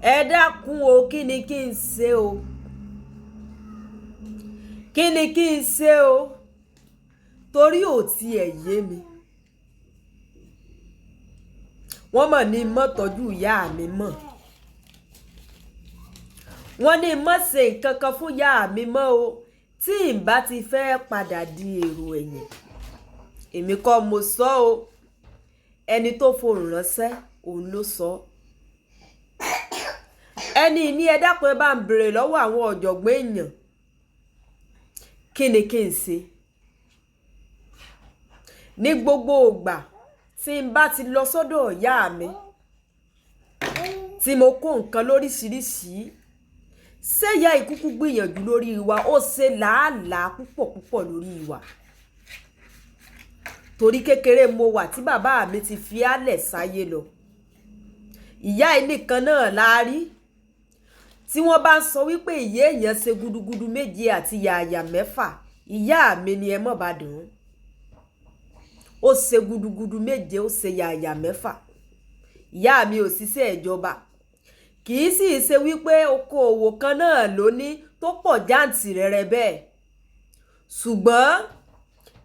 Ẹ dákun o, kí ni kí n ṣe o? Kí ni kí n ṣe o? Torí ò tiẹ̀ yé mi. Wọ́n mọ̀ ní mọ́ tọ́jú ìyá mi mọ́. Wọ́n ní mọ́ ṣe nǹkan kan fún ìyá mi mọ́ o, tí n bá ti fẹ́ padà di èrò ẹ̀yìn. Èmi kọ́ mo sọ o. Ẹni tó fohùn ránṣẹ́, òun ló sọ. Ẹni ní ẹ dákun, ẹ bá ń béèrè lọ́wọ́ àwọn ọ̀jọ̀gbọ́n èèyàn. Kí ni kí n ṣe? Ní gbogbo ìgbà tí n bá ti lọ sọ́dọ̀ ìyá mi, tí mo kó nǹkan lóríṣiríṣi, ṣé ìyá ìkúkú gbìyànjú lórí wa? Ó ṣe làálàá púpọ̀ púpọ̀ lórí wa. Torí kékeré mo wà tí bàbá mi ti fi álẹ̀ sáyé lọ. Ìyá yìí nìkan náà la rí. Tí wọ́n bá ń sọ wípé ìyá èèyàn ṣe gudugudu méje àti yàyà mẹ́fà, ìyá mi ni ẹ mọ̀ bá dùn ún. Ó ṣe gudugudu méje, ó ṣe yàyà mẹ́fà. Ìyá mi ò ṣiṣẹ́ ìjọba. Kì í sì ṣe wípé okoòwò kan náà ló ní tó pọ̀ jáǹtìrẹrẹ bẹ́ẹ̀. Ṣùgbọ́n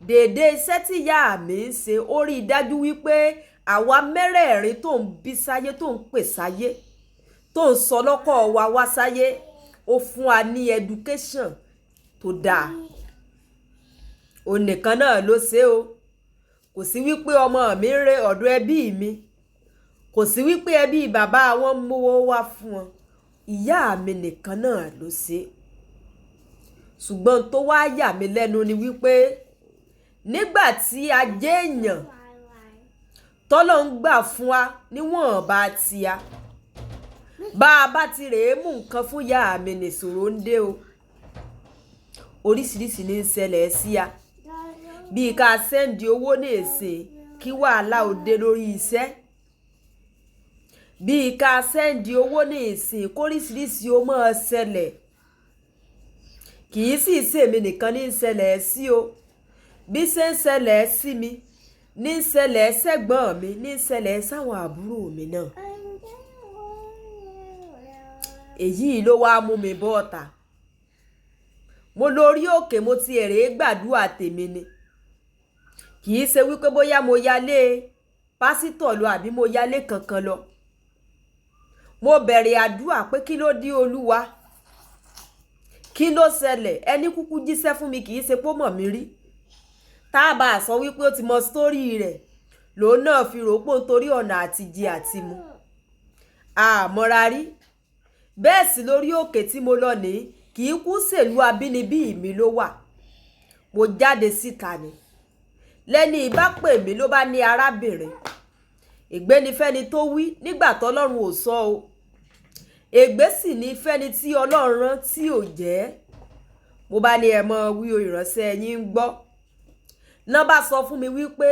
déédé iṣẹ́ tí ìyá mi ń ṣe, ó rí dájú wípé àwa mẹ́rẹ̀ẹ̀rin tó ń bí sáyé, tó ń pè sáyé, tó ń sọ lọ́kọ̀ wa wá sáyé, ó fún wa ní education tó dáa. Òun nìkan náà ló ṣe o. Kò sí wípé ọmọ mi ń re ọ̀dọ̀ ẹbí mi. Kò sí wípé ẹbí bàbá wọn ń mówó wá fún wọn. Ìyá mi nìkan náà ló ṣe. Ṣùgbọ́n tó wá yà mí lẹ́nu ni wípé nígbà tí a jẹ́ èèyàn tọ́lọ́ ń gbà fún wa níwọ̀nba tí a bá a bá ti rèé mú nǹkan fún ìyá mi, nìṣòro ń dé o. Oríṣiríṣi ní ń ṣẹlẹ̀ sí a. Bí ká send owó ní ìsìn kí wàhálà ó dé lórí iṣẹ́. Bí ká send owó ní ìsìn kóríṣiríṣi ó máa ṣẹlẹ̀. Kì í sì ṣe èmi nìkan ní ń ṣẹlẹ̀ sí o. Bí ṣe ń ṣẹlẹ̀ sí mi, ní ń ṣẹlẹ̀ sẹ́gbọ̀n mi, ní ń ṣẹlẹ̀ sáwọn àbúrò mi náà. Èyí ló wá mú mi bọ́ta. Mo lórí òkè, mo ti èrè gbàdúrà tèmi ni. Kì í ṣe wípé bóyá mo yálé pásítọ̀ lọ àbí mo yálé kankan lọ. Mo bẹ̀rẹ̀ àdúrà pé kí ló dé Olúwa? Kí ló ṣẹlẹ̀? Ẹni kúkú jíṣẹ́ fún mi, kì í ṣe pé ó mọ̀ mí rí. Tá bá sọ wípé ó ti mọ story rẹ̀, lòun náà fi rò pé nítorí ọ̀nà àtijẹ àti mu. A mọ̀ra rí. Bẹ́ẹ̀ sì lórí òkè tí mo lọ ní kì í kú ṣèlú abínibí mi ló wà. Mo jáde síta ni. Lẹ́ni bá pè mí ló bá ní arábìnrin. Ègbé ni fẹ́ni tó wí nígbà tọ́lọ́run ò sọ o. Ègbé sì ni fẹ́ni tí Ọlọ́run rán tí ò jẹ́. Mo bá ní ẹ mọ wí o, ìránṣẹ́ yín ń gbọ́. Ná bá sọ fún mi wípé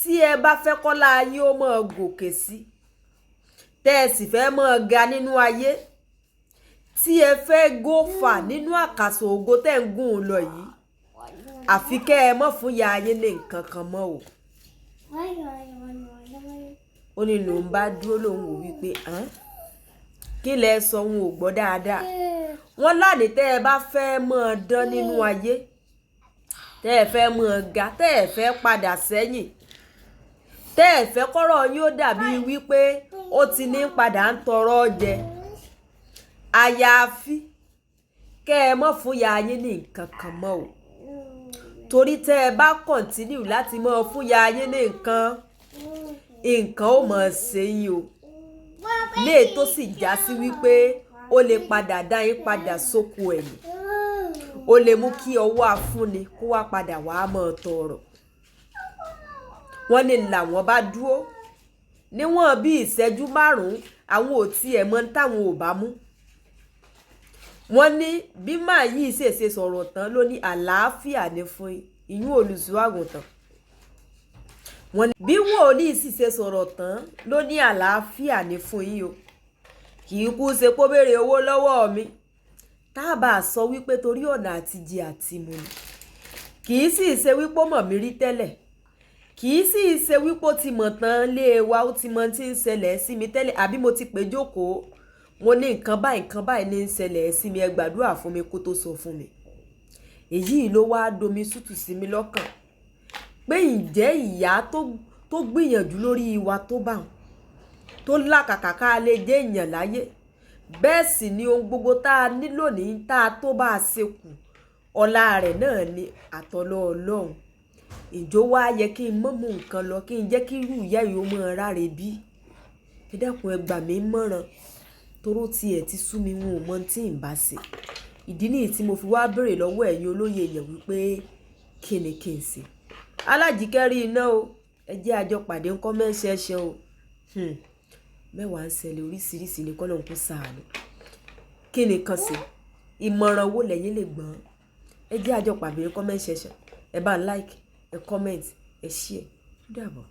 tí ẹ bá fẹ́ kọ́lá yín ó máa gòkè sí, tẹ́ ẹ sì fẹ́ máa ga nínú ayé, tí ẹ fẹ́ go far nínú àkàsọ̀ ògo tẹ́ ń gùn lọ yìí, àfi kẹ́ ẹ mọ̀ fún ìyá yín ní nǹkan kan mọ́ o. Ó ní lòun bá dúró, lòun wò wípé kí lẹ sọ, òun ò gbọ́ dáadáa. Wọ́n láni tẹ́ ẹ bá fẹ́ máa dán nínú ayé, tẹ́ ẹ fẹ́ máa ga, tẹ́ ẹ fẹ́ padà sẹ́yìn, tẹ́ ẹ fẹ́ kọ́rọ̀ yín ó dàbí wípé ó ti ní padà ń tọrọ jẹ, àyàfi kẹ́ ẹ mọ̀ fún ìyá yín ní nǹkan kan mọ́ o. Torí tẹ́ ẹ bá continue láti máa fún ìyá yín ní nǹkan, nǹkan ó máa ṣe yín o. Léè tó sì já sí wípé ó lè padà dá yín padà sóko ẹ̀yìn. Ó lè mú kí ọwọ́ afúnni kó wá padà wá máa tọrọ. Wọ́n ní làwọn bá dúró níwọ̀n bí ìṣẹ́jú márùn-ún, àwọn ò tiẹ̀ mọ̀ táwọn ò bá mú. Wọ́n ní bí màá yìí ṣèṣe sọ̀rọ̀ tán ló ní àlàáfíà ní fún ìyún olùṣọ́ àgùntàn. Wọ́n ní bí wòlíì sì ṣe sọ̀rọ̀ tán ló ní àlàáfíà ní fún yín o. Kì í kú ṣe kó béèrè owó lọ́wọ́ mi. Tá bá sọ wípé torí ọ̀nà àtijẹ àti mu ni. Kì í sì ṣe wípé ó mọ̀ mí rí tẹ́lẹ̀. Kì í sì ṣe wípé ó ti mọ̀ tán lé wa, ó ti mọ̀ tí ń ṣẹlẹ̀ sí mi tẹ́lẹ̀ àbí mo ti pè jókòó. Mo ní nǹkan báyìí, nǹkan báyìí ní ń ṣẹlẹ̀ sí mi, ẹ gbàdúrà fún mi kó tó sọ fún mi. Èyí ló wá domi tútù sí mi lọ́kàn pé ǹjẹ́ ìyá tó gbìyànjú lórí wa tó bá wọn, tó làkàkà ká lè jẹ́ èèyàn láyé, bẹ́ẹ̀ sì ni ohun gbogbo tá a nílò ní tá a tó bá a ṣe kù, ọlá rẹ̀ náà ni àtọ̀lọ́ Ọlọ́run. Ìjọ wá yẹ kí n mọ̀ mú nǹkan lọ, kí n jẹ́ kí irú ìyá yìí ó mọ̀ ráre bí? Ẹ dákun, ẹ gbà mí mọ̀ràn, toró tiẹ̀ ti sú mi, wọn ò mọ̀ tí ń bá ṣe. Ìdí nìyí tí mo fi wá béèrè lọ́wọ́ ẹ̀yin olóye èèyàn wípé kí ni kí n ṣe. Alájíkẹ́ rí iná o. Ẹ jẹ́ àjọ pàdé ń comment section o. Mẹ́wàá ń ṣẹlẹ̀ oríṣiríṣi ní kọ́lọ́hun kó ṣàánú. Kí ni kan ṣe? Ìmọ̀ràn wo lẹ́yìn lè gbọ́n? Ẹ jẹ́ àjọ pàdé ní comment section. Ẹ bá ń like, ẹ comment, ẹ share. Ó dàbọ̀.